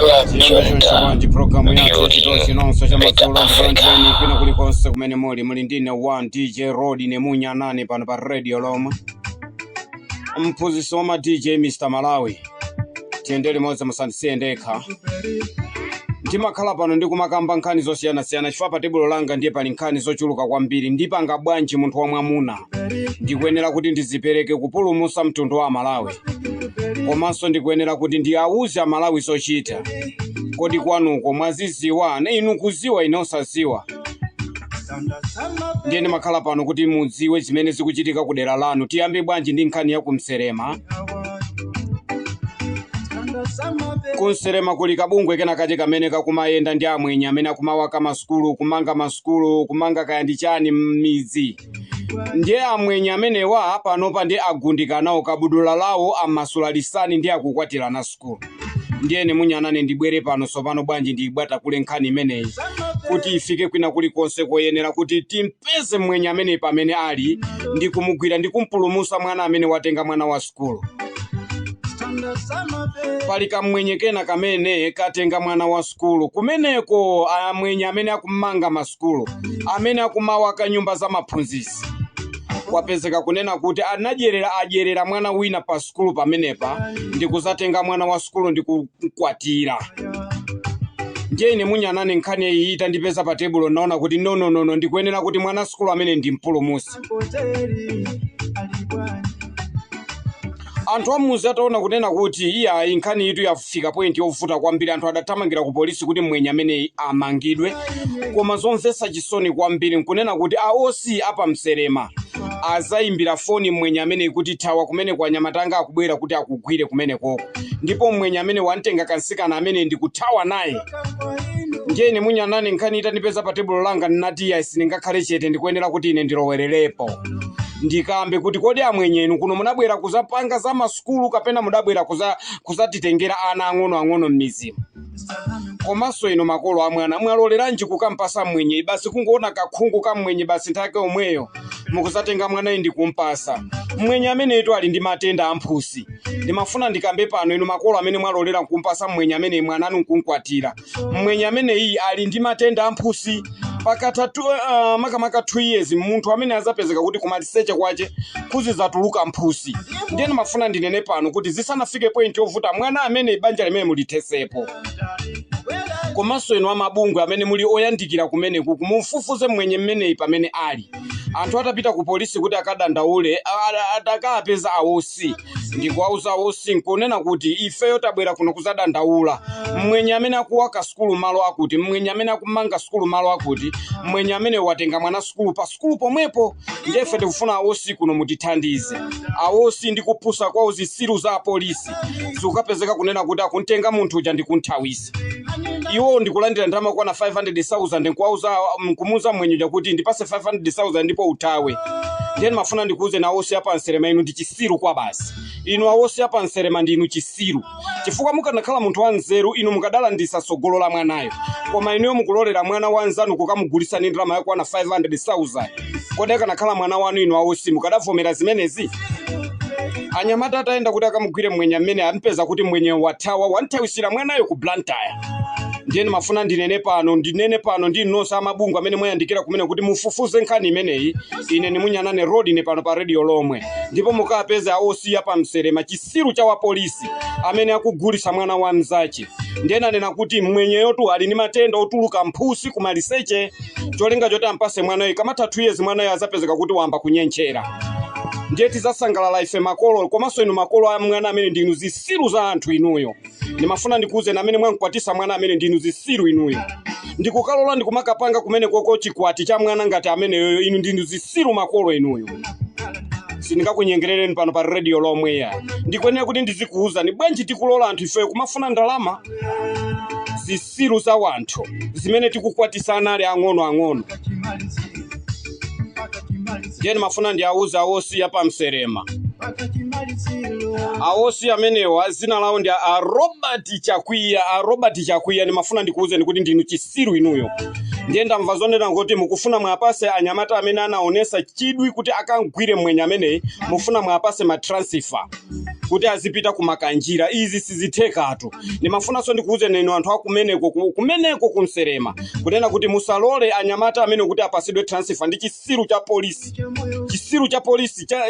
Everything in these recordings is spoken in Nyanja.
Club Chiyambi choncho Junta, bwanji programu yathu building yachitochi nonso better chamadzulo Africa. ndikulandireni kwina kulikonse kumene muli muli ndine 1 DJ Rod Nemunyanane pano pa radio lomwe mphunzitsi wa ma DJ Mr Malawi. Tiyende limodzi, musandisiye ndekha. Ndimakhala pano ndikumakamba nkhani zosiyanasiyana chifukwa pa tebulo langa ndiye pali nkhani zochuluka kwambiri. Ndipanga bwanji munthu wamwamuna? Ndikuyenera kuti ndizipereke kupulumutsa mtundu wa Malawi, komanso ndikuyenera kuti ndiawuze Amalawi zochita. Kodi kwanuko mwaziziwa? Na inu kuziwa, ine osaziwa. Ndiye ndimakhala pano kuti mudziwe zimene zikuchitika ku dera lanu. Tiyambe bwanji ndi nkhani ya kumserema. Kumserema kuli kabungwe kena kache kamene kakumayenda ndi amwenye amene akumawaka masukulu, kumanga masukulu, kumanga kaya ndi chani m'midzi. Ndiye amwenye amenewa panopa ndi agundikanawo kabudula lawo, amasulalisani ndi akukwatirana sukulu. Ndiye Nemunyanane ndibwere pano tsopano bwanji ndibwatakule nkhani imeneyi kuti ifike kwina kulikonse koyenera, kuti timpeze mwenye ameneyi pamene ali ndi kumugwira ndi kumpulumutsa mwana amene watenga mwana wa sukulu. Pali kamwenye kena kamene katenga mwana wa sukulu kumeneko. Amwenye amene akumanga masukulu, amene akumawaka nyumba za maphunzitsi, kwapezeka kunena kuti anadyerera adyerera mwana wina pa sukulu pamenepa ndi kuzatenga mwana wa sukulu ndi kukwatira. Ndiye ine Munyanane nkhani iyi itandipeza pa tebulo, naona kuti no, no, no, no, ndikuyenera kuti mwana sukulu amene ndimpulumutse. Anthu amuzi ataona kunena kuti iyayi, nkhani itu yafika point yovuta kwambiri, anthu adathamangira ku polisi kuti mwenye ameneyi amangidwe. Koma zomvetsa chisoni kwambiri nkunena kuti a OC apamserema azayimbira foni mwenye ameneyi kuti thawa kumene kwa anyamatanga akubwera kuti akugwire kumene koko, ndipo mwenye amene wamtenga kansikana amene ndikuthawa naye. Ndiye ine Munyanane nkhani itandipeza pa tebulo langa, ndinati iyayi, sindingakhale chete, ndikuyenera kuti ine ndilowererepo ndikambe kuti kodi amwenye inu kuno munabwera kuzapanga za masukulu kapena mudabwera kuzatitengera ana ang'onoang'ono m'mizimu? Komanso inu makolo amwana mwaloleranji kukampasa mwenye? Basi kungoona kakhungu ka mwenye, basi nthake omweyo mukuzatenga mwanayi ndi kumpasa mwenye ameneyitu ali ndi matenda amphusi. Ndimafuna ndikambe pano, inu makolo amene mwalolera kumpasa mwenye amene mwananu nkunkwatira, mwenye ameneyi ali ndi matenda amphusi. Pakatha makamaka 2 years, munthu amene azapezeka kuti kumaliseche kwache kuzizatuluka mphusi. Ndiye ndimafuna ndinene pano kuti zisanafike point yovuta, mwana amene banja limene mulithesepo. Komanso inu amabungwe amene muli oyandikira kumeneku, mumfufuze mwenye mmeneyi pamene ali. Anthu atapita ku polisi kuti akadandaule, atakapeza a OC ndikuwauza OC nkunena kuti ifeyo tabwera kuno kuzadandaula mwenye amene akuwaka sukulu malo akuti, mwenye amene akumanga sukulu malo akuti, mwenye amene watenga mwana sukulu pa sukulu pomwepo, ndiye ife tikufuna a OC kuno mutithandize. A OC ndi kupusa kwawo, zisiru za apolisi, zikukapezeka kunena kuti akuntenga munthu uja ndikunthawisa. Iwo ndikulandira ndalama kwana 500,000, nkuwauza, nkumuuza mwenye uja kuti ndipase 500,000 ndipo uthawe. Ndiye ndimafuna ndikuuze na OC apa Nserema, inu ndi chisiru kwa basi. Inu a OC apa Nserema ndinu chisiru, chifukwa mukanakhala munthu wanzeru inu mukadalandisa tsogolo la mwanayo. Koma inuyo mukulolera mwana wa nzanu kukamugulisa ndi ndalama yakwana 500,000. Kodi akanakhala mwana wanu inu a OC mukadavomera zimenezi? Anyamata atayenda kuti akamugwire mwenye amene, ampeza kuti mwenye wathawa, wanthawisira mwanayo ku Blantyre. Ndiye ndimafuna ndinene pano ndi nonse amabungwe amene mwayandikira kumene kuti mufufuze nkhani imeneyi. Ine Nimunyanane Road ine pano pa radio lomwe, ndipo mukapeze a OC apa Mserema, chisiru cha wapolisi amene akugulisa mwana wa mzache. Ndiye nanena kuti mwenyeyotu ali ndi matenda otuluka mphusi kumaliseche, cholinga choti ampase mwanayo, ikamatha 2 years mwanayo azapezeka kuti wamba kunyenchera. Ndiye tizasangalala ife makolo? Komanso inu makolo a mwana amene ndinu zisiru za anthu inuyo. Ndimafuna ndikuuze amene mwamkwatisa mwana amene, ndinu zisiru inuyo. Ndikukalola ndikumakapanga kumene koko chikwati cha mwana ngati ameneyoyo, inu ndinu zisiru makolo inuyo. Sindingakunyengerereni pano pa radio lomwe ya, ndikuyenera kuti ndizikuwuzani. Bwanji tikulola anthu ifeyo kumafuna ndalama? Zisiru za wanthu zimene tikukwatisa ana ali ang'ono ang'ono. Ndiye ndimafuna ndiawuze a OC apa Mserema. A OC amenewa zina lawo ndi a Robert Chakwiya. A Robert Chakwiya, ndimafuna ndikuwuzeni kuti ndinu chisiru inuyo. Ndiye ndamva zonena kuti mukufuna mwapase anyamata amene anaonesa chidwi kuti akangwire mwenye ameneyi, mufuna mwapase ma transfer. Kuti azipita kumakanjira. Izi sizithekatu. Ndimafunanso ndikuwuzeni inu anthu akumeneko kumeneko kumserema kunena kuti musalole anyamata amene kuti apasidwe transfer ndi chisiru cha polisi, chisiru cha polisi cha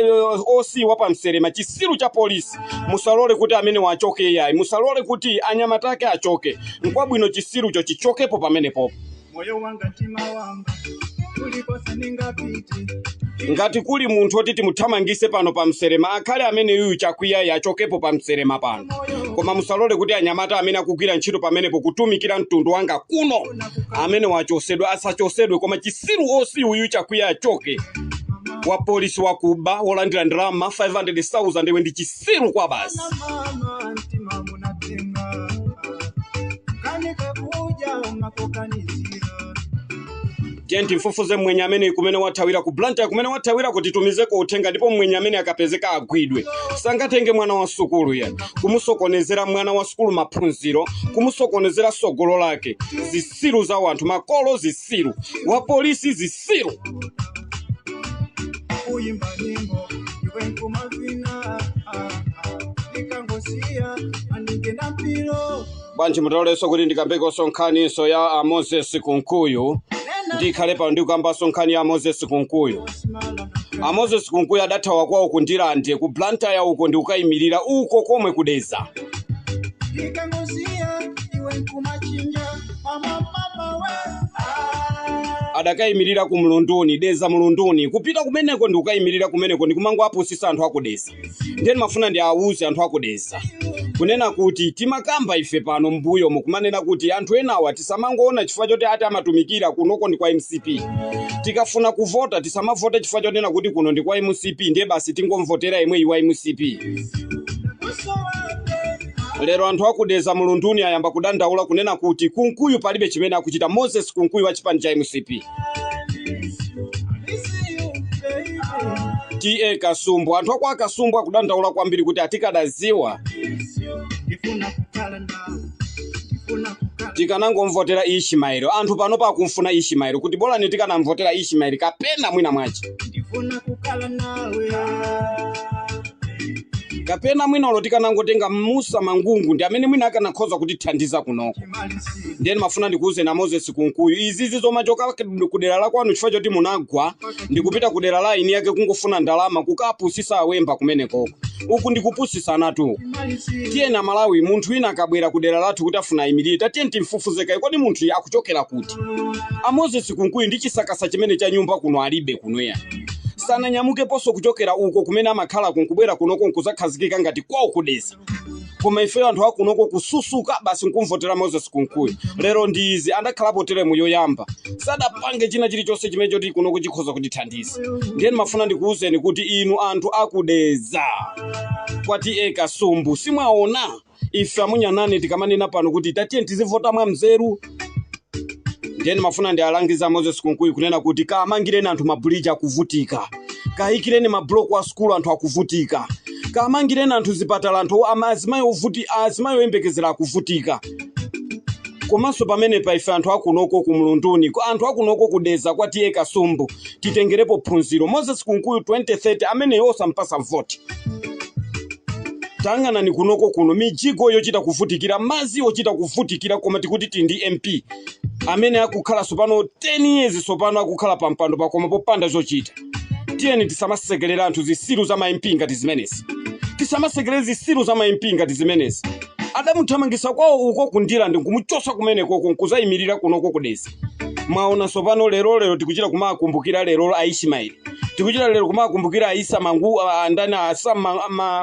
OC wa pamserema, chisiru cha polisi. Musalole kuti amene wachoke, yayi. Musalole kuti anyamata ake achoke. Nkwabwino chisirucho chichokepo pamenepopo. Moyo wanga, mtima wanga, kulikonse ningapite. Ngati kuli munthu oti timuthamangise pano pa Mserema, akhale amene yuyu Chakwiyayi, achokepo pa Mserema pano. Koma musalole kuti anyamata amene akugwira ntchito pamenepo kutumikira mtundu wanga kuno amene wachosedwe, asachosedwe. Koma chisiru OC uyu Chakwiya achoke, wa polisi wakuba, wolandira ndalama 500,000. Iwe ndi chisiru kwa basi. Mama, mtima munatenga kanika kuja makokanizira. Tiye timfufuze mwenye amene kumene wathawira ku Blantyre, kumene wathawira, kuti tumizeko uthenga. Ndipo mwenye amene akapezeka agwidwe. Sangatenge mwana wa sukulu ya kumusokonezera mwana wa sukulu maphunziro, kumusokonezera sogolo lake. Zisiru za wanthu, makolo zisiru, wa polisi zisiru. Kuyimba nyimbo iwe nkumavina, nikangosiya andigenda mpilo. Bwanji mutalolenso kuti ndikambekonso nkhaniso ya a Moses Kunkuyu? Ndikhale pano ndikukambanso nkhani ya Moses Kunkuyu. A Moses Kunkuyu adathawa kwawo ku Ndirande, ku Blantyre uko, ndi kukayimirira uko komwe kudeza. Nikangosiya iwe nkumachinja, mama, mama we. Adakayimirira ku Mlunduni, Deza Mlunduni. Kupita kumeneko ndi kukayimirira kumeneko ndi kumango apusisa anthu akudeza. Ndiye ndimafuna ndi awuze anthu akudeza kunena kuti timakamba ife pano mbuyo mukumanena kuti anthu enawa tisamangoona chifukwa choti ati amatumikira kunoko ndi kwa MCP. Tikafuna kuvota, tisamavote chifukwa chonena kuti kuno ndi kwa MCP, ndiye basi tingomvotera imwe iwa MCP. Lero anthu akudeza Mlunduni ayamba kudandaula kunena kuti Kunkuyu palibe chimene akuchita, Moses Kunkuyu wa chipani cha MCP. Ta Kasumbu, anthu aku Akasumbu akudandaula kwambiri kuti atikadaziwa Ndifuna kukhala nawe, ndifuna kukhala. Tikanangomvotera Ishimaeli. Anthu pano pakumfuna Ishimaeli, kuti bolani tikanamvotera Ishimaeli kapena mwina mwachi Ndifuna kukhala nawe. Kapena mwinalo tikanangotenga Musa Mangungu, ndi amene mwina akanakhoza kutithandiza kunoko. Chimalisiro. Ndiye ndimafuna ndikuuze na Moses Kunkuyu, izizi zomachoka kudera la kwanu chifukwa choti munagwa ndikupita kudera la eni yake kungofuna ndalama, kukapusisa awemba kumenekoko, uku ndikupusisana tu. Chimalisiro. Tiye na Malawi, munthu wina akabwera kudera lathu kuti afuna ayimirire, tatiye timfufuze kaye, kodi munthu uyu akuchokera kuti? A Moses Kunkuyu ndi chisakasa chimene cha nyumba kuno alibe kunoya. Sananyamukeponso kuchokera uko kumene amakhala kunkubwera kunoko nkuzakhazikika ngati kwawo kudeza. Koma ifeyo anthu akunoko kususuka basi nkumvotera Moses Kunkuyu. Lero ndi izi. Adakhalapo teremu yoyamba, sadapange china chilichonse chimene choti kunoko chikhoza kutithandiza. Ndiye ndimafuna ndikuwuzeni kuti inu anthu akudeza kwati e Kasumbu, simwaona ife amunyanane tikamanena pano kuti tatiye tizivota mwa mzeru. Ndiye ndimafuna ndialangiza Moses Kunkuyu kunena kuti kaamangireni anthu mabuliji, akuvutika. Kayikireni mabuloko a sukulu, anthu akuvutika. Kaamangireni anthu zipatala, anthu azimayi ovuti, azimayi oyembekezera akuvutika. Komanso pamenepa ife anthu akunoko ku Mlunduni, anthu akunoko kudeza kwa T/A Kasumbu, titengerepo phunziro. Moses Kunkuyu 2030 ameneyo osampasa voti. Tang'anani kunoko kuno, mijigo yochita kuvutikira, madzi ochita kuvutikira, koma tikuti tili ndi MP amene akukhala sopano 10 years sopano akukhala pa mpando pakoma popanda chochita. Tiyeni tisamasekerera anthu zisiru za ma MP ngati zimenezi, tisamasekerere zisiru za ma MP ngati zimenezi. Adamuthamangisa kwawo uko kundilande nkumuchosa kumenekoko nkuzayimirira kunoko kudeza. Mwaona sopano lero, lero tikuchita kumakumbukira lero a Ishimaeli, tikuchita lero kumakumbukira aisa Mangu andani asa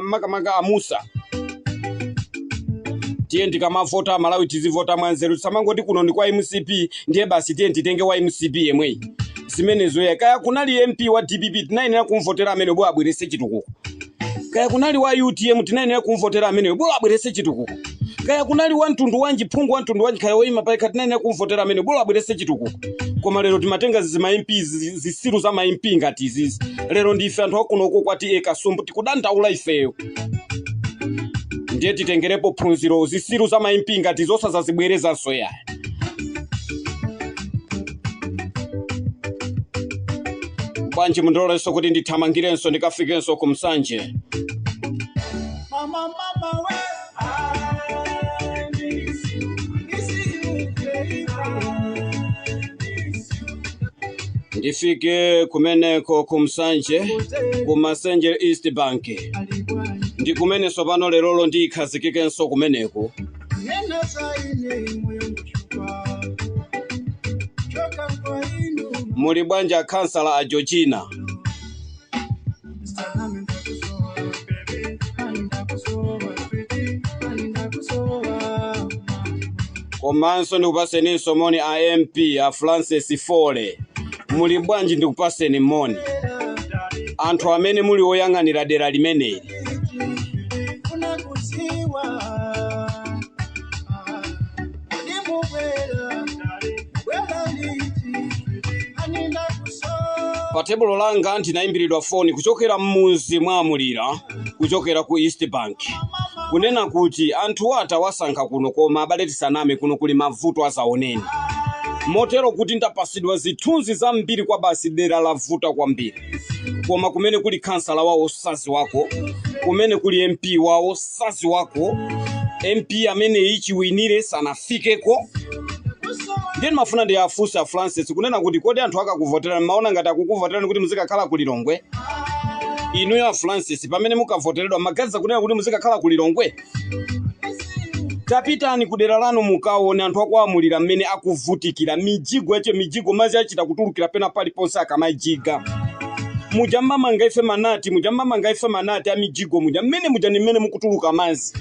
makamaka amusa. Tiye ndikamavota Malawi tizivota mwanzeru. Tisamangoti kuno ndi kwa MCP, ndiye basi tiye titenge wa MCP yemweyi. Zimenezo ya kaya kunali MP wa DPP, tinayenera kumvotera amene bwa abwerese chitukuko. Kaya kunali wa UTM, tinayenera kumvotera amene bwa abwerese chitukuko. Kaya kunali wa mtundu wanji, phungu wa mtundu wanji, kaya woyima payekha, tinayenera kumvotera amene bwa abwerese chitukuko. Koma lero timatenga zima MP, zisiru za ma MP ngati izizi. Lero ndife anthu akunoko kwati e Kasumbu tikudandaula ifeyo. Ndiye titengerepo phunziro, zisiru za ma MP ngati zosazazibwerezanso yayi. Bwanji mundilolenso kuti ndithamangirenso ndikafikenso ku Msanje? Mama. Ndifike kumeneko kumsanje, ku Masenjere East Bank, ndi kumene sopano lerolo ndikhazikikenso kumeneko. Nena saine moyo nguchupa choka kwa inu. Muli bwanji khansala a Georgina? Saname ndakusowa baby, ndakusowa baby, ndakusowa. Komanso ndikupaseninso moni a MP a Francis Fole, muli bwanji? Ndikupaseni moni anthu amene muli woyang'anira dera limeneli. Unakusiwa ndimubwera bwera liti aninda kusowa. Pa tebulo langa ndinayimbiridwa foni kuchokera m'muzi mwa Amulira, kuchokera ku East Bank, kunena kuti anthu atawasankha kuno, koma abale, tisaname, kuno kuli mavuto azaoneni, motero kuti ndapasidwa zithunzi zambiri kwa basi. Dera lavuta kwambiri, koma kumene kuli kansala wawo sazi wako, kumene kuli MP wawo sazi wako. MP amene ichiwinire sanafikeko. Ndiye ndimafuna ndiyafunsa Francis kunena kuti kodi anthu akakuvoterani, maona ngati akukuvoterani kuti muzikakhala ku Lilongwe? Inuyo a Francis, pamene mukavoteredwa, maganiza kunena kuti muzikakhala ku Lilongwe? Tapitani ku dera lanu mukaone anthu akuamulira mmene akuvutikira. Mijigo yache mijigo, madzi achita kutulukira pena paliponse akamajiga. Muja mmamanga ife manati, muja mmamanga ife manati a mijigo, muja mmene muja ni mmene mukutuluka madzi.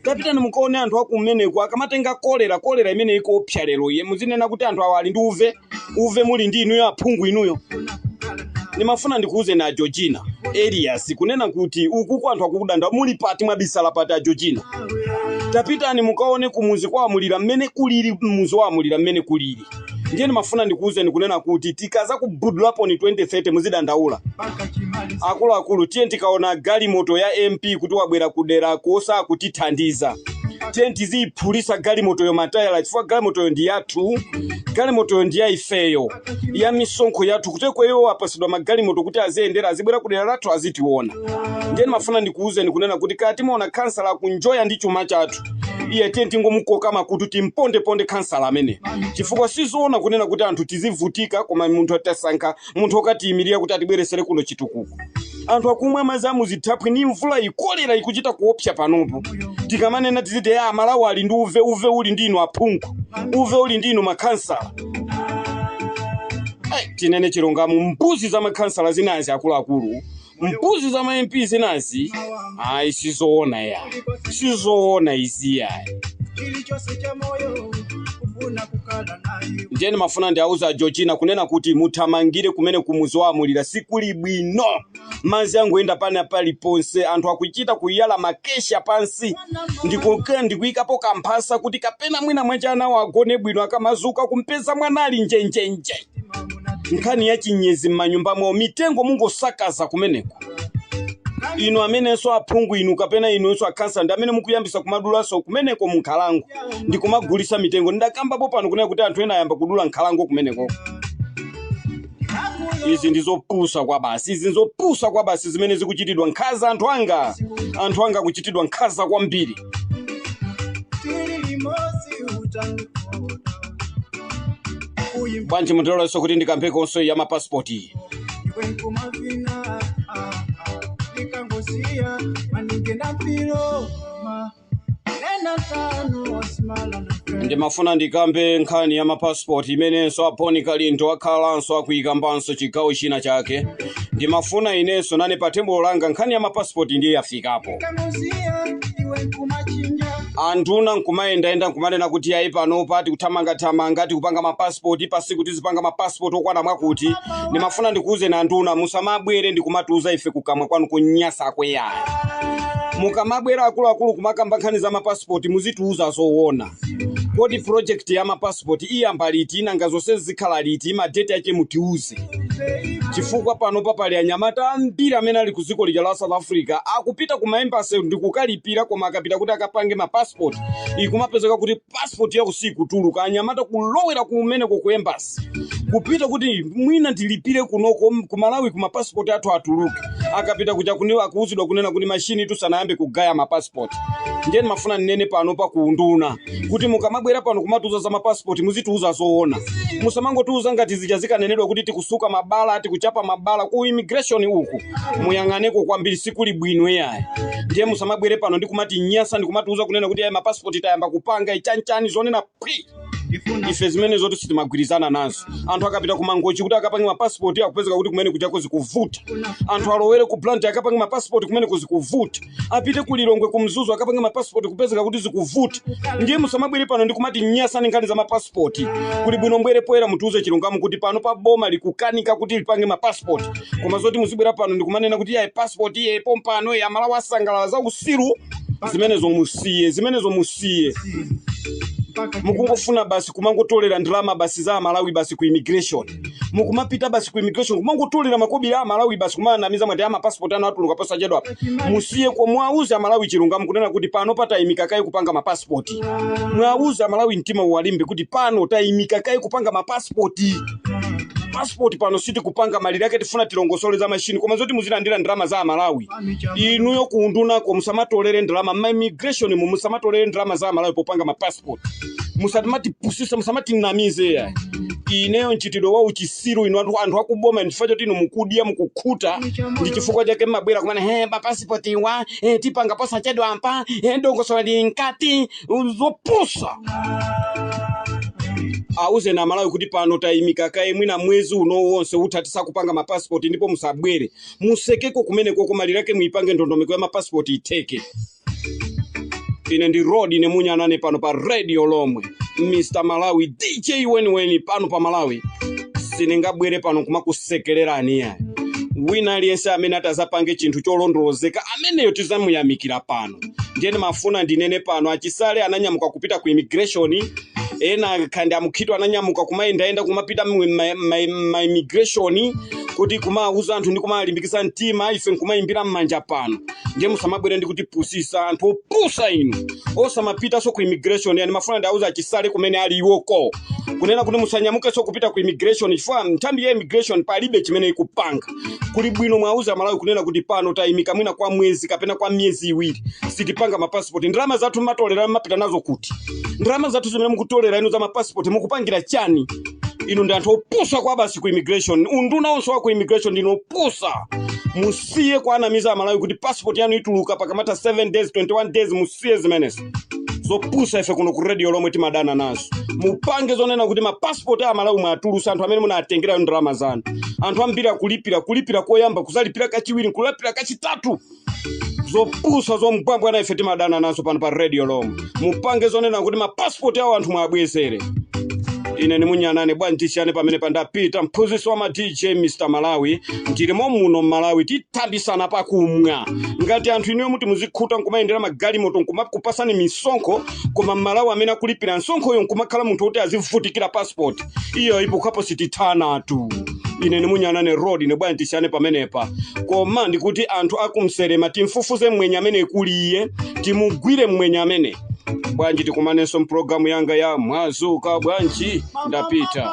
Tapitani mukaone anthu akumeneko akamatenga kolera, kolera imene ikuopsa lero. Iye muzinena kuti anthu awa ali ndi uve, uve muli ndi inuyo aphungu inuyo. Ndimafuna ndikuuze na Georgina Elias kunena kuti uku kwa anthu akukudanda, muli pati? Mwabisala pati a Georgina? Tapitani mukaone kumuzi kwa Amulira mmene kulili, mmuzi wa Amulira mmene kulili. Ndiye ndimafuna ndikuuzeni kunena kuti tikaza kubudulapo ni 2030 muzidandaula. Akuluakulu, tiye tikaona galimoto ya MP kuti wabwera kudera kosa kutithandiza, tiye tiziyiphulisa galimotoyo matayala, chifukwa galimotoyo ndi yathu, galimotoyo ndi ya ifeyo, ya misonkho yathu. Kuteko iwo apasidwa magalimoto kuti aziyendera, azibwera kudera lathu, azitiona. Ndiye ndimafuna ndikuuzeni kunena kuti kaya timaona kansala akunjoya ndi chuma chathu, iye tiye tingomukoka makutu, timpondeponde kansala amene, chifukwa sizoona kunena kuti anthu tizivutika, koma munthu atasankha munthu okatiyimirira kuti atibweresere kuno chitukuko, anthu akumwa madzi amuzithaphwi ni mvula, ikolera ikuchita kuopsa panopo. Tikamanena tiziti ya Malawi ali ndi uve, uve uli ndi inu aphungu, uve uli ndi inu makhansala. Tinene chilungamo, mbuzi za makhansala zinazi, akuluakulu, mbuzi za ma MP zinazi, ayi, sizoona ya, sizoona izi yayi. Chilichonse cha moyo kufuna kukhala naye. Ndiye ndimafuna ndiauza Georgina kunena kuti muthamangire kumene kumuzi wa Amulira, sikuli bwino. Madzi angoyenda pana paliponse, anthu akuchita kuyala makesha pansi ndikuyikapo kamphasa kuti kapena mwina mwachana agone bwino, akamazuka kumpeza mwana ali njenjenje. Nkhani ya chinyezi m'manyumba mwawo, mitengo mungosakaza kumeneko. Inu amenenso aphungu inu, kapena inunso akhansa, ndi amene mukuyambisa kumadulanso kumeneko mu nkhalango ndi kumagulisa mitengo. Ndakambapo pano kunena kuti anthu ena ayamba kudula nkhalango kumeneko. Izi ndi zopusa kwa basi, izi nzopusa kwa basi zimene zikuchitidwa. Nkhaza anthu anga, anthu anga akuchitidwa nkhaza kwambiri. Tili limodzi utandikonda kuyimba. Bwanji mutilolenso kuti ndikampekonso ya mapasipoti? Iwe nkumavina nikangosiya manigenda mpilo ma nena tano wasimala na friend. Ndimafuna ndikambe nkhani ya mapasipoti imenenso aponi Kalindo akhalanso akuyikambanso chigawo china chake. Ndimafuna inenso nane pa tebulo langa nkhani ya mapasipoti ndiye yafikapo. Nikangosiya iwe nkumachinja. Antuna nkumayendayenda nkumanena kuti ayi, panopa tikuthamangathamanga, tikupanga mapasipoti, pasiku tizipanga mapasipoti okwana mwakuti. Ndimafuna ndikuwuzeni antuna, musamabwere ndikumatiuza ife kukamwa kwanu kunyasa kweyayi. Mukamabwera akuluakulu kumakamba nkhani za mapasipoti, muzitiuza zoona. Kodi project ya mapasipoti iyamba liti? Nanga zonse zikhala liti? Madeti ake mutiuze, chifukwa panopa pali anyamata ambiri amene ali ku dziko lija la South Africa, akupita ku ma embassy ndikukalipira, koma akapita kuti akapange mapasipoti, ikumapezeka kuti passport yawo sikutuluka. Anyamata kulowera kumeneko ku embassy, kupita kuti mwina ndilipire kunoko ku Malawi ku mapasipoti athu atuluke. Akapita kuja kuniwa akuuzidwa kunena kuti mashini tusanayambe kugaya mapasipoti. Ndiye ndimafuna nnene pano pa kuunduna kuti mukamabwera pano kumatiuza za mapasipoti, muzitiuza zoona. Musamangotiuza ngati zija zikanenedwa kuti tikusuka mabala, tikuchapa mabala ku immigration uku. Muyang'aneko kwambiri, sikuli bwino yayi. Ndiye musamabwere pano ndi kumati nyasa ndi kumatiuza kunena kuti ayi, mapasipoti tayamba kupanga, ichanchani, zonena pwi. Ife zimene zoti sitimagwirizana nazo. Anthu akapita ku Mangochi kuti akapange mapasipoti, akupezeka kuti kumene kujako zikuvuta. Anthu alowere ku Blantyre akapange mapasipoti, kumene kuzikuvuta. Apite ku Lilongwe, ku Mzuzu, akapange mapasipoti, kupezeka kuti zikuvuta. Ndiye musamabwere pano ndi kumati nyasani nkhani za mapasipoti. Kuli bwino mbwere poyera, mutiuze chilungamo kuti pano pa boma likukanika kuti lipange mapasipoti. Koma zoti muzibwera pano ndikumanena kuti yayi, pasipoti iye pompano ya Malawi asangalala, za usiru zimenezo musiye, zimenezo musiye. Mukungofuna basi kumangotolera ndalama basi za Amalawi basi ku immigration. Mukumapita basi ku immigration kumangotolera makobiri a Amalawi basi, kumanamiza mwati ama passport anu atuluka posachedwa. Musiye kwa mwauze Amalawi chilungamo kunena kuti pano patayimika kaye kupanga mapasipoti. Mwauze Amalawi, mtima uwalimbe kuti pano tayimika kaye kupanga mapasipoti, passport pano sitikupanga, malire ake tifuna tilongosole za mashini. Koma zoti muzilandira ndalama za Amalawi, inuyo kuundunako musamatolere ndalama ma immigration mu, musamatolere ndalama za Amalawi popanga mapassport. Musamatipusisa, musamatinamize yayi. Ineyo mchitidwe wa uchisiru inu anthu akuboma, chifukwa choti inu mukudya mukukhuta, ndi chifukwa chake mmabwera kumene he mapasipoti wa tipanga posachedwa mpa dongosolo lili mkati, zopusa. Auze na Malawi kuti pano tayimika kaye, mwina mwezi uno wonse uthatisa kupanga mapasipoti, ndipo musabwere, musekeko kumene koko, malire ake muipange ndondomeko ya mapasipoti itheke. Ine ndi Rod ine munyanane pano pa Radio Lomwe, Mr Malawi, DJ weniweni pano pa Malawi. Sindingabwere pano kumakusekererani yayi. Wina aliyense amene atazapange chinthu cholondolozeka, ameneyo tizamuyamikira pano. Ndiye ndimafuna ndinene pano, achisale ananyamuka kupita ku immigration, ena khandi amukhito ananyamuka kumayendayenda, kumapita ma immigration kuti kumawuza anthu ndi kumalimbikitsa mtima, ife nkumayimbira m'manja pano. Ndiye musamabwere ndi kutipusisa, anthu opusa inu, osamapitanso ku immigration. Yani mafuna ndiauza achisale kumene ali iwoko kunena kuti musanyamukenso kupita ku immigration, chifukwa nthambi ya immigration palibe chimene ikupanga. Kuli bwino mwauza Malawi kunena kuti pano tayimika mwina kwa mwezi kapena kwa miyezi 2, sitipanga mapasipoti. Ndalama zathu matolera mapita nazo kuti? Ndalama zathu zimene mukutolera inu za mapasipoti mukupangira chani? Inu ndi anthu opusa kwa basi ku immigration. Unduna onse wa ku immigration ndinu opusa. Musiye kuanamiza Amalawi kuti passport yanu ituluka pakamata 7 days, 21 days. Musiye zimenezo zopusa. Ife kuno ku Radio Lomwe timadana nazo. Mupange zonena kuti mapasipoti a Malawi mwatulusa anthu amene munatengera ndalama zanu. Anthu ambiri akulipira, kulipira koyamba, kuzalipira kachiwiri, kulipira kachitatu, zopusa zombwambwana, ife timadana nazo pano pa Radio Lomwe. Mupange zonena kuti mapasipoti awo anthu mwabwezere. Ine nimunyanane bwanji, tisiyane pamene pandapita. Mphunzitsi wa ma DJ, Mr Malawi, ndilimo muno Mmalawi. Titambisana pakumwa ngati anthu inuyo muti muzikhuta nkumayendera magalimoto, nkumakupasani misonkho, koma Mmalawi amene akulipira msonkhoyo nkumakhala munthu woti azivutikira passport iyo, ipokhapo sitithanatu. Ine nimunyanane Road ine bwanji, tisiyane pamenepa. Koma ndikuti anthu akumserema timfufuze mwenye amene kuliye, timugwire mwenye amene. Bwanji tikumanenso mpulogalamu yanga ya Mwazuka Bwanji. Ndapita.